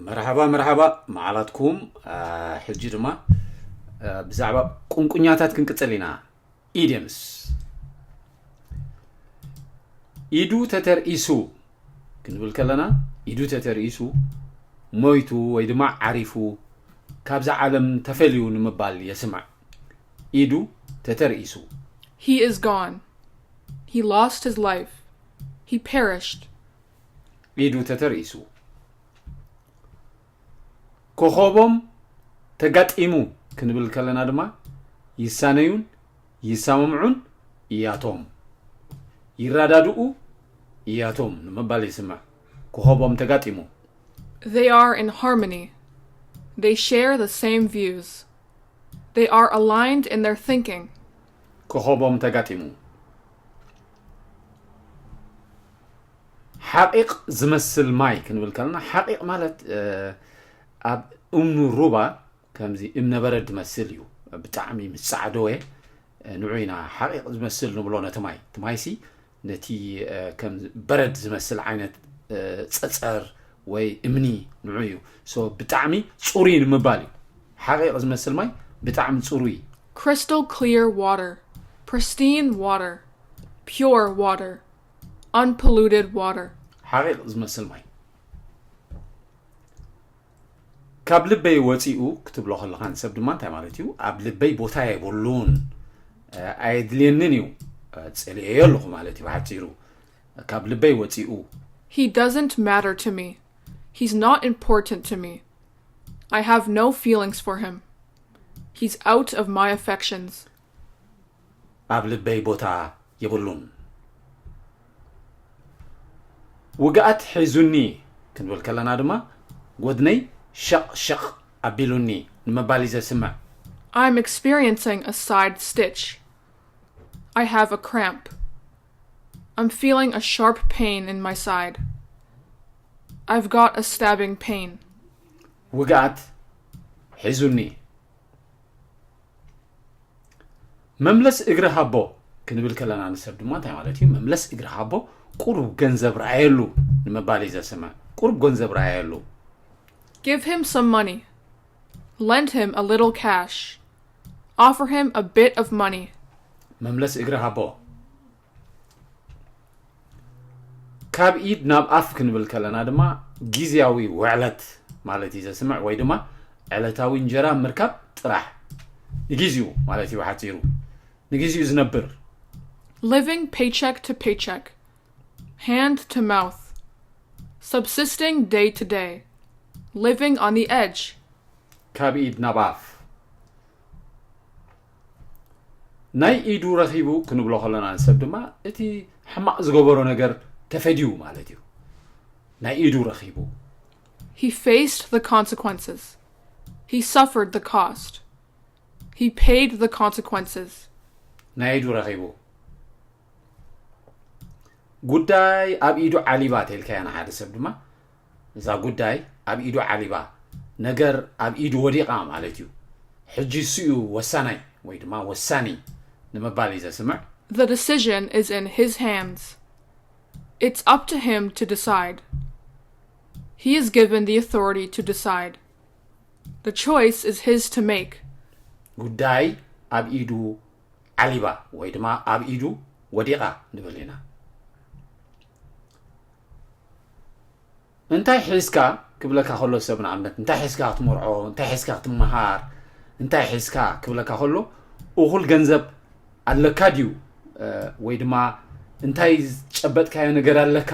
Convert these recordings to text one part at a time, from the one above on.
መርሓባ መርሓባ መዓላትኩም። ሕጂ ድማ ብዛዕባ ቁንቁኛታት ክንቅጽል ኢና። ኢድየምስ። ኢዱ ተተርኢሱ ክንብል ከለና፣ ኢዱ ተተርኢሱ፣ ሞይቱ ወይ ድማ ዓሪፉ፣ ካብዛ ዓለም ተፈልዩ ንምባል የስምዕ። ኢዱ ተተርኢሱ። He is gone. He lost his life. He perished. ኢዱ ተተርኢሱ። ኮኸቦም ተጋጢሙ ክንብል ከለና ድማ፣ ይሳነዩን ይሰማምዑን እያቶም። ይረዳድኡ እያቶም ንምባል ይስምዕ። ኮኸቦም ተጋጢሙ። They are in harmony. They share the same views. They are aligned in their thinking. ኮኸቦም ተጋጢሙ። ሓቒቕ ዝመስል ማይ ክንብል ከለና፣ ሓቒቕ ማለት ኣብ እምኑ ሩባ ከምዚ እምነበረድ ዝመስል እዩ። ብጣዕሚ ምስ ፃዕደወ ንዑ ኢና ሓቒቕ ዝመስል ንብሎ ነቲ ማይ። እቲ ማይሲ ነቲ ከም በረድ ዝመስል ዓይነት ፀፀር ወይ እምኒ ንዑ እዩ። ብጣዕሚ ፅሩይ ንምባል እዩ። ሓቒቕ ዝመስል ማይ ብጣዕሚ ፅሩይ። Crystal clear water. Pristine water. Pure water. Unpolluted water. ሓቒቕ ዝመስል ማይ ካብ ልበይ ወፂኡ ክትብሎ ከለኻ ንሰብ ድማ እንታይ ማለት እዩ? ኣብ ልበይ ቦታ የብሉን፣ ኣየድልየንን እዩ፣ ፀሊኤዮ ኣለኹ ማለት እዩ ብሓፂሩ። ካብ ልበይ ወፂኡ። He doesn't matter to me. He's not important to me. I have no feelings for him. He's out of my affections. ኣብ ልበይ ቦታ የብሉን። ውግኣት ሒዙኒ ክንብል ከለና ድማ፣ ጎድነይ ሸቕ ሸቕ ኣቢሉኒ ንምባል እዩ ዘስምዕ። I'm experiencing a side stitch. I have a cramp. I'm feeling a sharp pain in my side. I've got a stabbing pain. ውግኣት ሒዙኒ። መምለስ እግሪ ሃቦ ክንብል ከለና ንሰብ ድማ እንታይ ማለት እዩ? መምለስ እግሪ ሃቦ፣ ቁሩብ ገንዘብ ረኣየሉ ንምባል እዩ ዘስምዕ። ቁሩብ ገንዘብ ረኣየሉ። Give him some money. Lend him a little cash. Offer him a bit of money. መምለስ እግሪ ሃቦ። ካብ ኢድ ናብ ኣፍ ክንብል ከለና ድማ፣ ግዝያዊ ውዕለት ማለት እዩ ዘስምዕ፣ ወይ ድማ ዕለታዊ እንጀራ ምርካብ ጥራሕ፣ ንግዜኡ ማለት እዩ ብሓፂሩ፣ ንግዜኡ ዝነብር። Living paycheck to paycheck, hand to mouth, subsisting day to day, living on the edge. ካብ ኢድ ናብ ኣፍ። ናይ ኢዱ ረኺቡ ክንብሎ ከለና ንሰብ ድማ፣ እቲ ሕማቕ ዝገበሮ ነገር ተፈድዩ ማለት እዩ። ናይ ኢዱ ረኺቡ። He faced the consequences. He suffered the cost. He paid the consequences. ናይ ኢዱ ረኺቡ። ጉዳይ ኣብ ኢዱ ዓሊባ ተልካያ ንሓደ ሰብ ድማ፣ እዛ ጉዳይ ኣብ ኢዱ ዓሊባ፣ ነገር ኣብ ኢዱ ወዲቓ ማለት እዩ። ሕጂ እሱ እዩ ወሳናይ ወይ ድማ ወሳኒ ንምባል እዩ ዘስምዕ። The decision is in his hands. It's up to him to decide. He is given the authority to decide. The choice is his to make. ጉዳይ ኣብ ኢዱ ዓሊባ ወይ ድማ ኣብ ኢዱ ወዲቓ ንብል ኢና። እንታይ ሒዝካ ክብለካ ከሎ ሰብ ንኣብነት እንታይ ሒዝካ ክትመርዖ፣ እንታይ ሒዝካ ክትመሃር፣ እንታይ ሒዝካ ክብለካ ከሎ እኹል ገንዘብ ኣለካ ድዩ ወይ ድማ እንታይ ዝጨበጥካዮ ነገር ኣለካ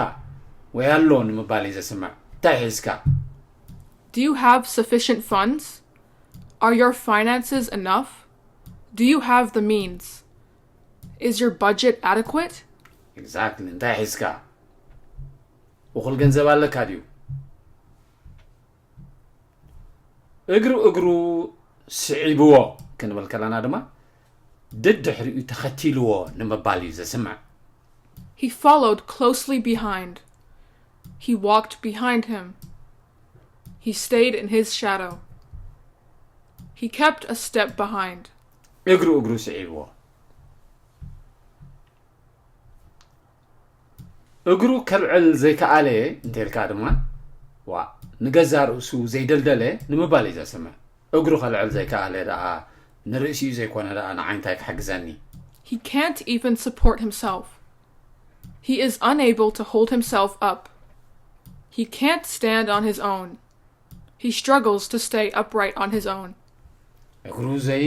ወይ ኣሎ ንምባል እዩ ዘስምዕ። እንታይ ሒዝካ? Do you have sufficient funds? Are your finances enough? Do you have the means? Is your budget adequate? Exactly. እንታይ ሒዝካ? እኹል ገንዘብ ኣለካ ድዩ? እግሩ እግሩ ስዒብዎ ክንብል ከለና ድማ፣ ደድሕሪኡ ተኸቲልዎ ንምባል እዩ ዘስምዕ። He followed closely behind. He walked behind him. He stayed in his shadow. He kept a step behind. እግሩ እግሩ ስዒብዎ። እግሩ ከልዕል ዘይከኣለ እንተልካ ድማ፣ ዋ፣ ንገዛ ርእሱ ዘይደልደለ ንምባል እዩ ዘስምዕ። እግሩ ከልዕል ዘይከኣለ ደኣ ንርእሲኡ ዘይኮነ ደኣ ንዓይ እንታይ ክሕግዘኒ? He can't even support himself. He is unable to hold himself up. He can't stand on his own. He struggles to stay upright on his own. እግሩ ዘይ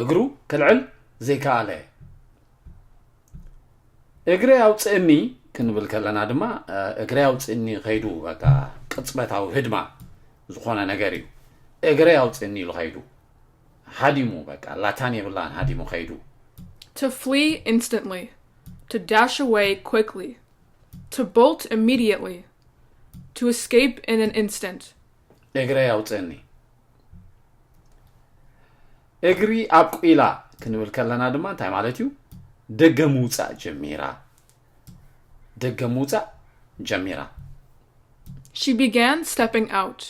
እግሩ ክልዕል ዘይከኣለ። እግረይ ኣውፅእኒ ክንብል ከለና ድማ እግረይ ኣውፅእኒ ከይዱ በቃ ቅፅበታዊ ህድማ ዝኾነ ነገር እዩ። እግረይ ኣውፅእኒ ኢሉ ከይዱ ሃዲሙ በቃ ላታን የብላን ሃዲሙ ከይዱ። To flee instantly. To dash away quickly. To bolt immediately. To escape in an instant. እግረይ ኣውፅእኒ። እግሪ ኣብቁላ ክንብል ከለና ድማ እንታይ ማለት እዩ? ደገ ምውፃእ ጀሚራ። ደገ ምውፃእ ጀሚራ። She began stepping out.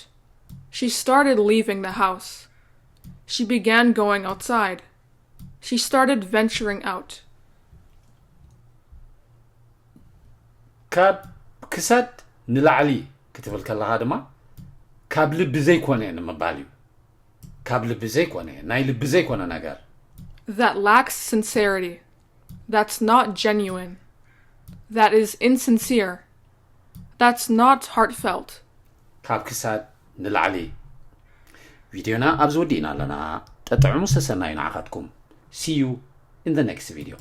She started leaving the house. She began going outside. She started venturing out. ካብ ክሳድ ንላዕሊ ክትብል ከለኻ ድማ ካብ ልቢ ዘይኮነ ንምባል እዩ። ካብ ልቢ ዘይኮነ ናይ ልቢ ዘይኮነ ነገር። That lacks sincerity. That's not genuine. That is insincere. That's not heartfelt. ካብ ክሳድ ንላዕሊ። ቪድዮና ኣብዚ ወዲእና ኣለና። ጠጥዕሙ ሰሰናዩ ንዓኻትኩም። See you in the next video.